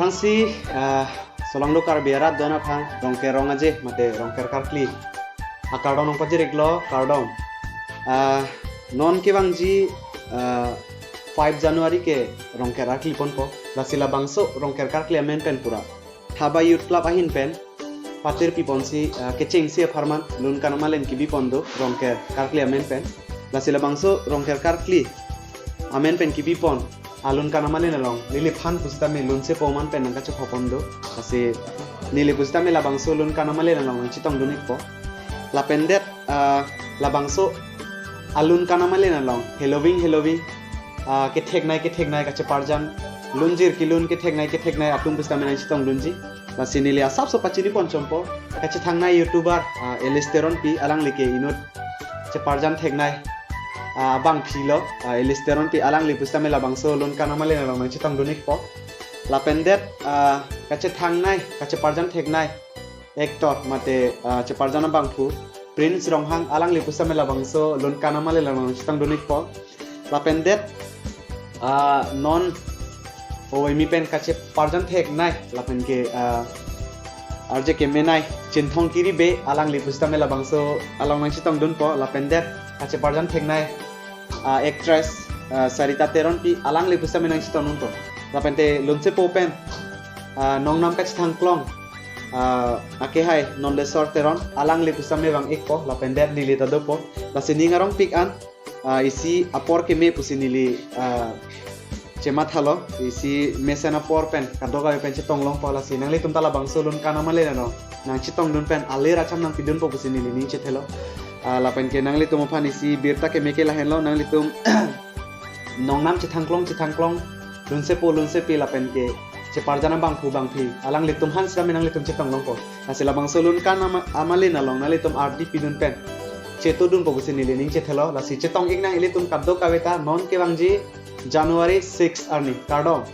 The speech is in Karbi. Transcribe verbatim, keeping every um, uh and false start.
Thangsi, ah, solangdo Karbi arat don aphan Rongker rong aje mate Rongker karkli akardom nangpajir-iklo, kardom. Ah, non kevangji, ah, five January ke Rongker arkli ponpo. Lasi labangso Rongker karkli amen pen pura Thaba Youth Club ahin pen patir piponsi, ah, kechengsi apharman lun kanamalen kebipon do Rongker karkli amen pen. Lasi labangso Rongker karkli amen pen kebipon alun kanamalen along neliphan pusitame lunsepo aman pen nangkachephopon do. Lasi neli pusitame labangso lun kanamalen along nangchetongdun-ikpo. Lapen det, ah, labangso alun kanamalen along heloving heloving, ah, ketheknei ketheknei kacheparjan lunjir kelun ketheknei ketheknei atum pusitame nangchetongdunji. Lasi neli asapso pachinipon chompo kachethangnei YouTuber, ah, Elis Teronpi, alangli ke inut cheparjan theknei, ah, bangphilo, ah, Elis Teronpi, alangli pusitame labangso lun kanamalen along nangchetongdun-ikpo. Lapen det, ah, kachethangnei kacheparjan theknei actor mate, ah, cheparjan abangphu Prince Ronghang, alangli pusitame labangso lun kanamalen along nangchetongdun-ikpo. Lapen det, ah, non oimi pen kacheparjan theknei lapen ke, ah, arje kemenei Chinthong Kiribe, alangli pusitame labangso along nangchetongdunpo. Lapen det kacheparjan theknei, ah, actress, ah, Sarita Teronpi, alangli pusitame nangchetongdunpo. Lapen te lunsepo pen, ah, nongnam kachethangklong, ah, akehai Nondesor Teron, alangli pusitame vang-ikpo. Lapen det neli ta dopo. Lasi ning arongpik an, ah, isi apor keme pusi neli, ah, chemathalo, isi mesen apor pen kadokave pen chetonglongpo. Lasi nanglitum ta labangso lun kanamalen along nangchetongdun pen alir acham nangpidunpo pusi neli ning chethelo. Ah, lapen ke nanglitum aphan isi birta keme ke lahenlo, nanglitum nongnam chethangklong chethangklong, lunsepo lunsepi lapen ke cheparjan abangphu bangphi alanglitum aphan sitame nanglitum chetonglongpo. Lasi labangso lun kanama-, amalen along nanglitum ardi pidun pen chetongdunpo pusi neli ning chethelo. Lasi chetong-iknang ilitum kadokave ta, non kevangji January six arni, kardom.